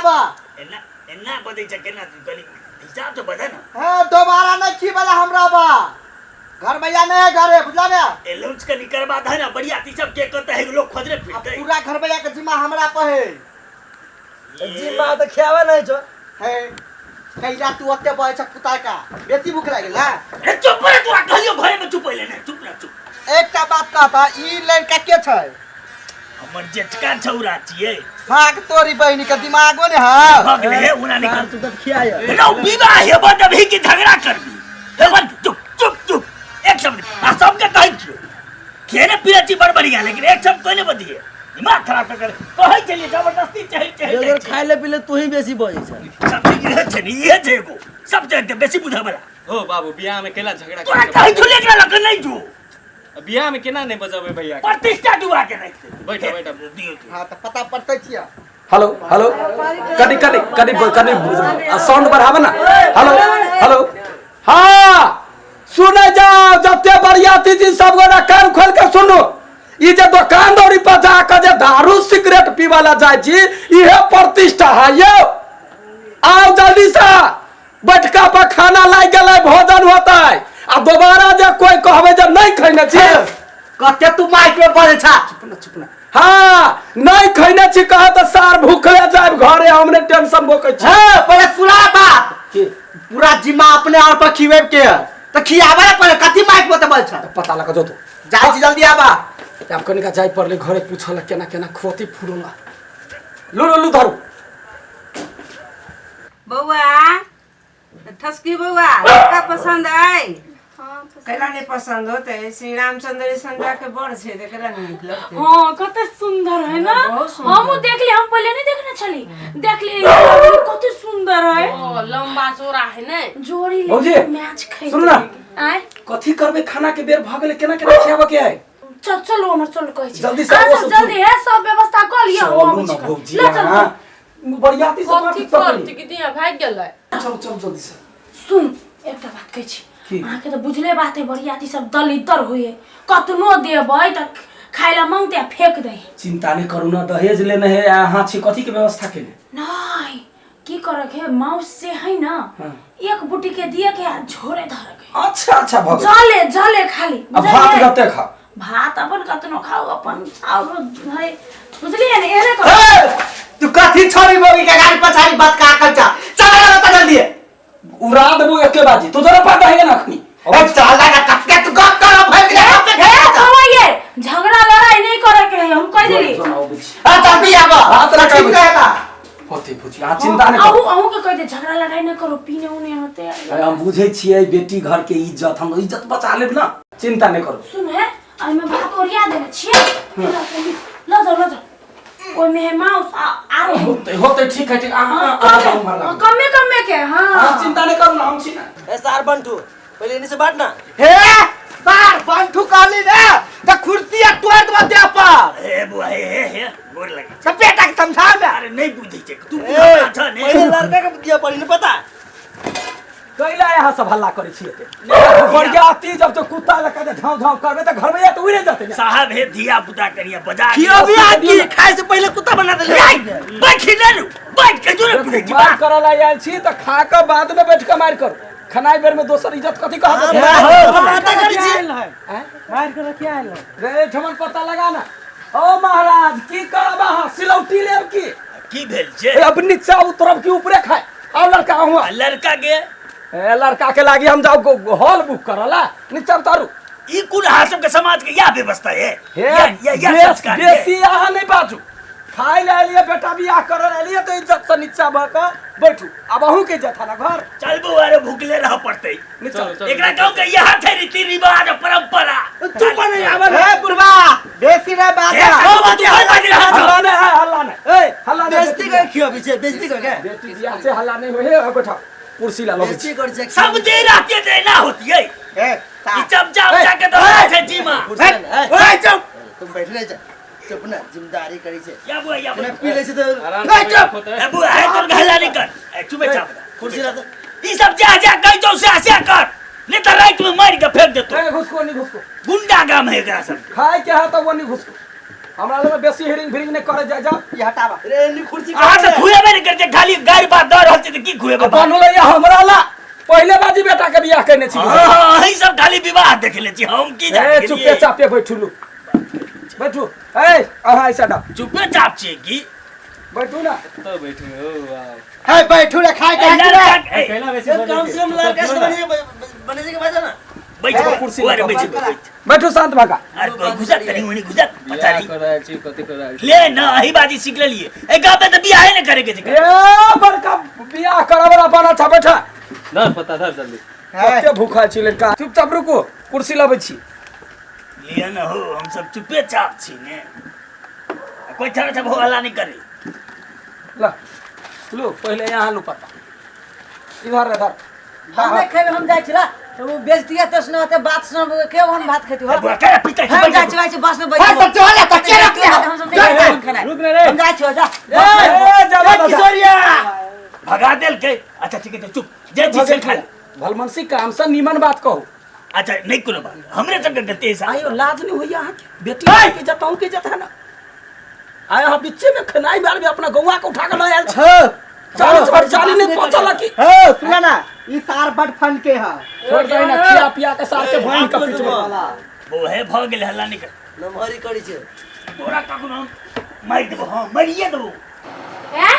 खियाबा। एना एना बजै छै केना कनी हिसाब से बजै ना। हे दोबारा नहीं खिबला हमरा बा घर भैया नहीं है घरे, बुझला ने? ए लॉन्च कनी करबा दे ना बरियाती सब के कहते है लोग खोजरे अब फिरते। पूरा घर भैया के जिम्मा हमरा पर है। जिम्मा तऽ खियाबे नहीं छौ। हे कैला तू ओते बहै छ कुत्ता का बेसी भूख लागि गेल? ए चुप रे, तोरा कहलियो घरे में चुप होइले ने, चुप ना चुप। एकटा बात कहता, ई लड़का के छै? हमर जेठका छौरा छियै। भाग तोरी बहिनी के दिमागो ने है। भऽ गेलै हे ओना निकल। तू तऽ खियाय। रौ विवाह हेबो देबही कि झगड़ा करबी? हेबो चुप चुप चुप एक शब्द आ सबके कहै छियौ खेने पीने छी बड़ बढ़िया, लेकिन एक शब्द कोई नहीं बजिए, दिमाग खराब कर कहै छलियै जबरदस्ती चढ़ि चढ़ि बेगर जाइ छै। खाय ले पी ले तू ही बेसी बजै छ। सब चीज इहे छै ने, इहे छै एगो सबसे बेसी बुझै बला। हो बाबू, बियाह में केला झगड़ा तोरा करै कहै छौ लेकरा लग नहि जो। छै? बियाह में केना नहीं बजाबै भैया के? प्रतिष्ठा डुबा के राखि देतै। बैठो, बैठो। दियौ दियौ। हाँ तऽ पता पड़तै छियै। हेलो हेलो, कनी कनी कनी कनी साउंड बढ़ाबे ना। हेलो हेलो, हाँ सुने जाओ जते बरियाती जी सब गोरा कान खोल के सुनू। ई जे दुकान दौरी पर जाके जे दारू सिगरेट पीवा ला जाय छी इहे प्रतिष्ठा है यौ। आओ जल्दी से बैठका पर खाना लागि गेलै, भोजन होतै आ दोबारा जे कोई कहबै जे नहीं खैने छी। कते तू माइक में बजै छा? चुप ना चुप ना। हाँ नहीं खैने छी कहे तऽ सार भूखले जायब घरे, हमरे टेंशन भोकै छी। हे पहिले सुना बात। की? पूरा जिम्मा अपने और पर खिएब के है तऽ खियाबे ने पहिले, कथी माइक में बजै छा? पता लगा जो तू जाइ छी, जल्दी आबा। आब कनिका जाय पड़लै घरे पूछल केना केना खुअती फुरला। लू लू लू धरू। बौआ ठसकी बौआ, लड़का पसंद आई? कैला नहीं पसंद होते? श्री रामचंद्र संध्या के बड़ छै तऽ कैला नहीं नीक लगतै? हाँ कते सुंदर है ना? बहुत सुंदर। हमहूँ देखली, हम पहले नहीं देखने छली, देखली कते सुंदर है। ओ लंबा चौड़ा है ने। जोड़ी ले भौजी, मैच खाइ। सुनू ना। आय कथी करबै, खाना के बेर भऽ गेलै, केना केना खियाबऽ के है? चल चलो हमर चल कहै छी। जल्दी से अहाँ आबो सब सब जल्दी है सब व्यवस्था कऽ लिअ, हम चलू अबै ना छी। भौजी, लऽ चल। अहाँ बरियाती सब कथी बात करती तकली। कि दिया भागि गेलै। चलू चलू जल्दी से। सुन एकटा बात कहै छी। की? अहाँके तऽ बुझले बात है, बरियाती सब दलिदर होइ है, कतनो देबै तऽ खाय लए मांगते आ फेंक दै। चिंता नहीं करू ना, दहेज लेने है आ अहाँ छी कथी के व्यवस्था केने? नहीं की करऽ के है, माउस से है ना। हाँ। एक बूटी के दिए के आ झोरे धरऽ के। अच्छा अच्छा भऽ गेल। जले जले खाली। आ भात बुझलियै? कते खा? भात अपन कतनो खाओ, अपन चाउर है, बुझलियै ने? एहने करू। हे, तू कथी छोरी मोगी के गाड़ी पछाड़ी बतका कच्चा चल ना बता जल्दी। उड़ा देबो एके बाजी, तू जरा पता है ना अखनी। ए चल ना कटके तू गप कर भइल गेलै, गप के हे बौआ ये झगड़ा लड़ाई नहीं करे के है, हम कह देली। आ जल्दी आब। भात रखा ठीक रहेगा। होते भुजी, अहाँ चिंता नहीं अहू करू। अहू के कह दे झगड़ा लड़ाई नहीं करो, पीने उने होते। अरे हम बुझै छियै बेटी घर के इज्जत, हम इज्जत बचा लेब ना, चिंता नहीं करू। सुन है एहिमे भात ओरिया देने छियै, ल जाओ ल जाओ, ओहिमे है माउस आरो है। होते होते, ठीक है ठीक, अहाँ अहाँ जाउ उम्हर लागू। कमे कमे के हाँ। अहाँ चिंता नहीं करू ना, हम छी ना। ए सार बंटू, पहिले एने से बाट ना। हे सार बंठू कहली ने त कुर्सी आ तोड़ देबो देह पर। हे बुआ हे हे हे गोर लगे। सब बेटा के समझा ना। अरे नहीं बुझै छै तू, ए, बुझा छ ने। पहिले लड़का के दिया पड़ी ने पता। कैला यहाँ सब हल्ला करै छी एते? बरियाती जब तो कुत्ता लगा के झाँव झाँव करबै तऽ घर में या तऽ उड़े जेतै ने। साहब हे धिया पुता करिया बजा खियो भी आ की खाए से पहिले कुत्ता बना देले। बैठ ने रू बैठ के जोरे बुझै छी। मार करऽ ला आयल छी तऽ खा कऽ बाद में बैठ कऽ मारि करू, खनाइ बेर में दोसर इज्जत कथी कहत? पता करै छी। मार कर क्या आयल है? रे ठमन पता लगा ना। ओ महाराज की करब अहाँ, सिलौटी लेब की? की भेल छै? ए, अब नीचा उतरब की ऊपरे खाए? आओ लड़का हुआ। आ लड़का के? ए लड़का के लागी हम जाओ हॉल बुक करला, नीचा उतारू। ई कुल अहाँ सबके समाज के यह व्यवस्था है? हे या या या संस्कार है? बेसी अहाँ नहीं बाजू, खाय ले एलियै बेटा बियाह करऽ ले एलियै तऽ इज्जत से नीचा भऽ कऽ बैठू, आब अहूँ के इज्जत है ना घर। चल बौआ रे, भूखले रह पड़तै। नीचा। चल, चल। एकरा गाँव के यह छै रीति रिवाज परंपरा। तू पर नहीं आवे। हे बुढ़वा बेसी रे बात। हे, कहो बात, हल्ला नहीं रहा हल्ला नहीं है, हल्ला नहीं। ए हल्ला नहीं। बेइज्जती कर खियो छै, बेइज्जती कर के। बेटी बियाह से हल्ला नहीं होए। हे बैठा कुर्सी ला लो। बेइज्जती कर छै। सब दे रहती है ना होती है। हे ई चमचा उमचा के तो छै जीमा। कुर्सी ला, ए, ए चुप तुम बैठले जा चुप ना, जिम्मेदारी करी छै। या बुआ या ना बुआ। पी ले छै तऽ आराम ए से चुप। बैठो ए बुआ है तो हल्ला नहीं कर, ए चुपे चाप। कुर्सी ला दे। ई सब जा जा कहि दो से से कर, नहीं तो रात में मार के फेंक देतो। ए घुसको नहीं घुसको। गुंडा गाम है एकरा सब। खाय के है तो वो नहीं घुसको। हमरा लग बेसी हिरिंग फिरिंग नहि करे जाय जा। ई हटावा। रे एनी कुर्सी। अहाँ तऽ खुएबे नहि करै छियै, खाली गारि बात दऽ रहल छी तऽ की खुएबै? बनलै हमरा ला पहिले बाजी बेटा के बियाह केने छी। हाँ, अहीं सब खाली विवाह देखले छी, हम की ए जाने। चुपे चापे बैठू, लू बैठू। ए अहाँ ऐसा डा चुपे चाप छियै की? बैठू ना। तो बैठू हो वाह। हे बैठू रे, खाय के ए, लड़का, ए, कैला बेसी कम से कम लड़का से बने बने के बाजा ना। बैठ कुर्सी अरे लगा। बैठ बैठ। बैठू शांत भागा। अरे कोई घुसत कनी उनी घुसत बियाह पछाड़ी कर रहल छी, कथी कर रहल छी? ले ना, अही बाजी सीख लेलिए। ए गाँव में तऽ बियाहे ने करे के छै। ए बड़का बियाह करऽ वाला बनल छ, बैठा। धर पत्ता धर जल्दी। कते भूखा छी लड़का। चुपचाप रुकू, कुर्सी लबै छी। लिअ न हो, हम सब चुपे चाप छी ने, कोई थोड़ा सा हल्ला नहीं करे। ला लो पहिले यहाँ लू पत्ता, इधर इधर। हम नहीं खेबै, हम जाइ छी ला तो वो बेइज्जती तो सुनाते बात सुनाबे के हम भात खेती हो। बुआ केना पीता छी? हम जाइ छी, जाइ छी बस में बैठ। हे तऽ चल, तऽ के रखते हो? हम सब नहीं खेबै खेनाइ। रुक ने रे। हम जाइ छी, जा। ए जा जा। किशोरिया भगा देलकै। अच्छा ठीक है, चुप जे छी से खा ले। भलमनसी काम से नीमन बात कहू। अच्छा नहीं कोनो बात, हमरे सबके गलती है। आयो लाज नहीं होइया अहाँके? बेटी के जताऊ के जता ना आय अहाँ बीचे में खेनाइ बार में अपना गौआ के उठा के लऽ आयल छी। हो 40 भर चाली नहीं पहुंचल की। हो सुना ना, ई सार बड फन के है। छोड़ दे ना, खिया पिया के सार के भान के पीटबै। वो है भ गेल, हल्ला नहीं कर। नमहरी करी छे। तोरा कखनो हम मारि देबो, हाँ मारिए देबो। ए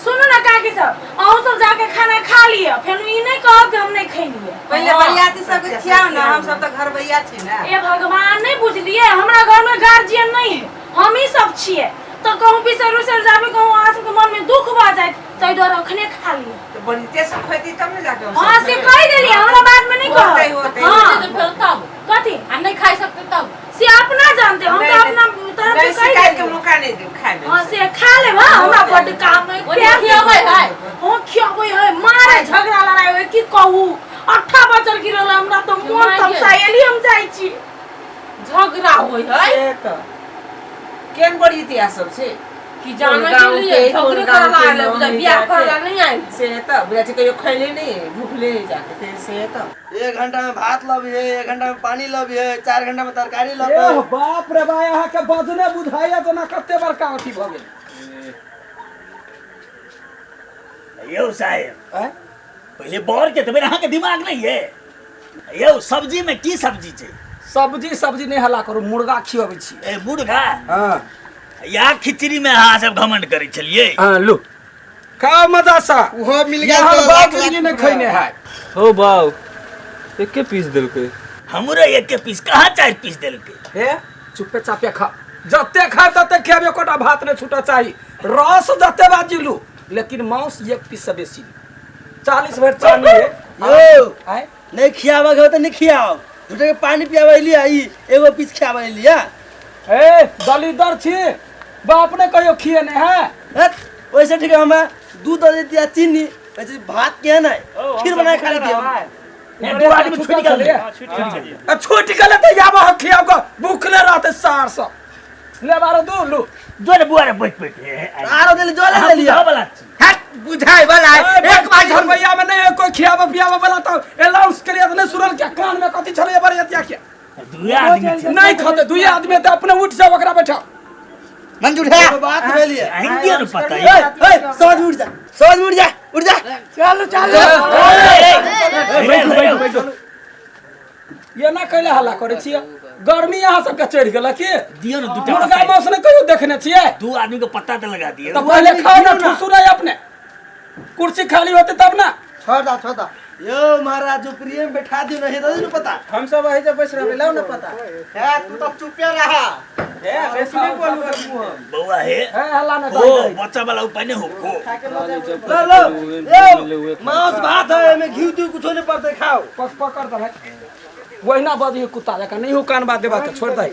सुनू ना काकी सब, अहूँ सब जाके खाना खा लिअ, फेर ई नहीं कहब कि हम नहीं खैलिए। पहिले बरियाती सबके खियाओ ना, हम सब तऽ घरबैया छी ना। ए भगवान, नहीं बुझलिए, हमरा घर में गार्जियन नहीं है, हम ही सब छिए, तो कहूँ बिसर उसर जाबे, कहूँ अहाँ सबके मन में दुख भऽ जाए, ताहि दुआरे अखने खा लिअ। तऽ बरियाते सब खैती तब ने जाके हम सब हाँ से खेबै। कहि देलिए, हमरा बाद में नहीं होतै, कहब। होतै। हाँ तऽ फेर तब कथी आ नहीं खाइ सकते तब से अपना जानते, हम नहीं, तो अपना तरफ नहीं से कहि शिकायत के देलिए। मौका नहीं देब खाय में। हाँ से खा लेब। हाँ हमरा बड्ड काम है। ओ खियाबै है। हाँ खियाबै है, मारे झगड़ा लड़ाई होय की कहू, अट्ठा बचल गिरल हमरा तो मोन माय तमसा एली, हम जाइ छी। झगड़ा होय है। से तऽ केहन बरियातिया सब छै कि जाने कोन के लिए गाँव के, झगड़े कोन करला गाँव के आयल है, लोग बुझा बियाह जाके। करला नहीं आयल। से तऽ बुझा छै कहियो खैले नहीं, भूखले नहीं जाके ते से तऽ 1 घंटा में भात लबिहे, 1 घंटा में पानी लबिहे, 4 घंटा में तरकारी ए लबिहे। बाप रे बा, अहाँ के बजने बुझाइया जेना कते बड़का अथी भऽ गेल। यौ साहेब, आँय? पहिले बर के देबै, अहाँके दिमाग नहीं है यौ? सब्जी में की सब्जी छै? सब्जी सब्जी नहीं हल्ला करू, मुर्गा खियाबै छी। ए मुर्गा? हाँ। या खिचड़ी में अहाँ सब घमंड करै छलियै। हाँ लू खाओ मजा सा। ओहो मिल गेल यहाँ तऽ बाप लाख लाख जिंदगी नहीं रुपया। खैने है। हो बाऊ, एके पीस देलकै। हमरो एके पीस कहाँ, 4 पीस देलकै। हे चुपे चापे खा, जते खाए तते खेबे, एकोटा भात नहीं छूटा चाही। रस जते बाजी लू, लेकिन मांस 1 पीस से बेसी नहीं। 40 भर चानी है। यो आय नहीं खियाबे के हो तऽ नहीं खियाओ, झूठे के पानी पियाबे लिया, ई एगो पीस खियाबे लिया। ए दलिदर छी, बाप ने कहियो खिए नहीं है। हट, वैसे ठीक है, हमें दूध दे दिया चीनी, वैसे भात के है ना खीर बना के खा लेती हम। ए, दू आदमी छुटि गेल। आ छूटि गेलै तऽ आब अहाँ खियाब कऽ भूखले रहतै सार सब। ले बारो दू लू। जो ने बुआ रे, बैठ बैठ। आरो देली जो ले लिया। वाला छी। हट बुझाय वाला है। एक बार घर भैया में नहीं है कोई खियाबे पियाबे वाला, तऽ अनाउंस करिए तऽ नहीं सुनल क्या? कान में कथी छलै बरियतिया के? दुए आदमी छी। नहीं खते दुई आदमी तऽ अपने उठ जाओ, ओकरा बैठाओ। मंजूर है। एगो बात भेलिए। अहीं दियौ ने पता। ए ए समझ में उठ जा, समझ में उठ जा, उठ जा। चलू चलू। बैठू बैठू बैठू। ये ना कैले हल्ला करै छियै? गर्मी अहाँ सबके चढ़ि गेल की? दियौ ने दूटा मुर्गा पत्ता। मांस नहीं कहियो देखने छियै? दू आदमी के पत्ता तऽ लगा दियौ। तऽ पहिले खाओ ना, ठुसू नहीं, अपने कुर्सी खाली होते तब ना। छोड़ दा, छोड़ दा। यो महाराज जो प्रिय में बैठा दियो नहीं तो नहीं पता। हम सब अही जब बैस रहबै, लाउ ना पता। हे तू तऽ चुपे रहा। ए बेसी नहीं बोलू मुँह। बौआ हे। हे हल्ला ना। ओ बच्चा वाला उपाय नहीं हो खो। लो लो यो मांस भात है, एमे घी तू कुछो नहीं पड़ते, खाओ। पक पकड़ दे भाई, वहिना बजी कुत्ता जकाँ नहीं हो, कान बात देबा के छोड़ दे।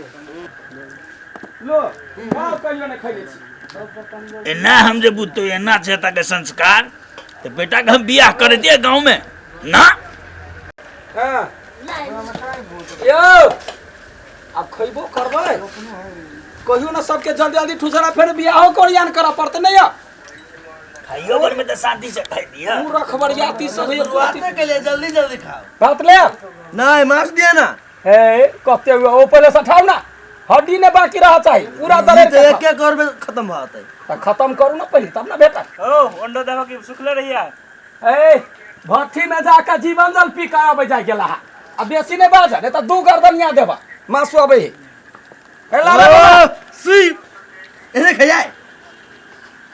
लो खाओ, कहियो नहीं खैले छी। एना हम जे बुझतो एना छै ताके संस्कार तऽ बेटा के हम बियाह कर दिए गाँव में ना। हाँ यौ आब खैबो करबै कहियो ना, सबके जल्दी जल्दी ठुसरा, फेर बियाहो कोरियान करऽ पड़तै नहीं यौ। खाइयो भर में तऽ शांति से खाइ दिअ। उ रखबरियाती सब एक शुरुआत के लिए जल्दी जल्दी खाओ। भात ले। नहीं मांस दिया ना। हे कते हुआ ओ पहिले सठाउ ना, हड्डी ने बाकी रह चाही पूरा दरेर ई तऽ के एके घर में खत्म भऽ जेतै। तऽ खत्म करू ने पहिले तब ने भेटत। ओ अंडो देबो कि सुखले रहिया? ए भट्ठी में जाके जीवन जल पी के आबै जाय गेला आ बेसी नहि बाज नहि तऽ दू गर्दनिया देबा मासु अबै है। ए ला रे बाबा। सुई एने खैयाय।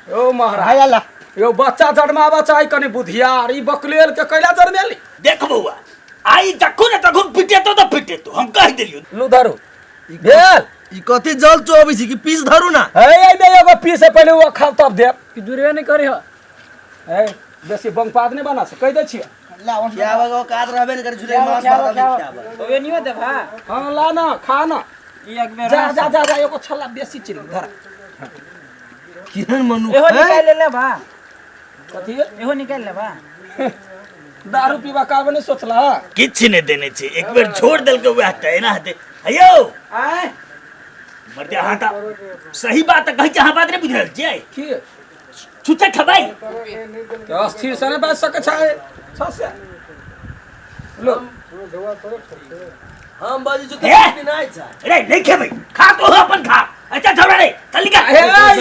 यौ महाराज आला यौ बच्चा जन्माबऽ चाही कनि बुधियार ई बकलेल के कैला जन्मेली। देख बौआ आई जखन ने तखन पिटेतो तऽ पिटेतो हम कहि देलियौ। लू धरू भेल। ई कथी जल चोबै छी कि पीस धरू ना? हे एहिमे एगो पीस है, पहिले ओ खाउ तब देब। कि जुड़बे नहीं करे हो। ए बेसी बंगपाद नहि बना से कहि दै छियै। खियाबऽ के औकात रहबे नहि करै झूठे मांस भात आदमी खियाबऽ। ओवे नहीं होते भा हाँ ला ना खा ना। ई एक बेर जा जा जा जा एगो छल्ला बेसी चिल धर। केहन मनुख एहो है? निकाल ले बा। कथी? एहो निकाल ले बा। दारू पीबा का नहि सोचला? किछु नहि देने छै एक बेर छोड़ देलकै वएह तऽ एना हेतै। हेयौ आय मर्दे अहाँ तऽ सही बात तऽ कहै छी अहाँ बात नहि बुझि रहल छियै। की छुच्छे खेबै? तऽ अस्थिर से नहि बाजि सकै छै छसे लो। हम बाजै छी हे? तऽ पिनाइ छै। रे नहीं खेबै खा तो अपन खा। अच्छा छोड़ा रे चल निकल। हे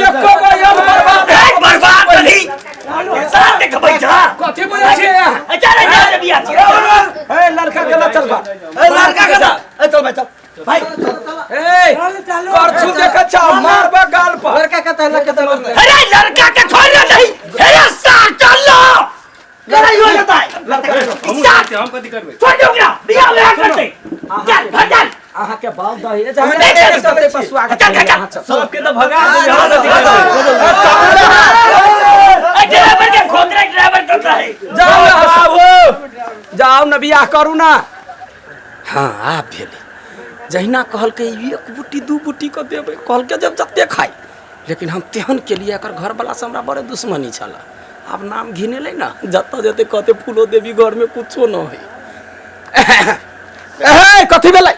एको गो यौ बर्बाद ए, बर्बाद करी साथ के खेबै छ। कथी बुझै छियै अहाँ? अच्छा रे जा रे बिया छी। ए लड़का के ला चल बा। ए लड़का के दा। ए चल भाई चल भाई। ए करछू देख छा मारबा गाल पर। लड़का के तहला के तहला। अरे लड़का के छोड़ रे नहीं। अरे सार चल लो लड़ाई हो जाता है। सार हम कथी करबै? छोड़ दे ओकरा बिया वएह करतै। चल घर चल। अहाँ के बाप दही नहि चलते पर स्वागत चल, चल, चल। सबके तऽ भगा देबै, हम कथी करबै? ए, ड्राइवर के खोदरे ड्राइवर करता है। जाओ ना बाबू जाओ ना बियाह करू ना। हाँ आब भेलै जहिना कहलकै एक बूटी दू बूटी कऽ देबै कहलकै जब जते खाइ लेकिन हम तेहन केलियै एकर घरवलासँ हमरा बड़े दुश्मनी छलए। आब नाम घिनेलै ने जतऽ जेतै कहतै फूलो देवी घरमे कुछो न हइ। ए कथी भेलै?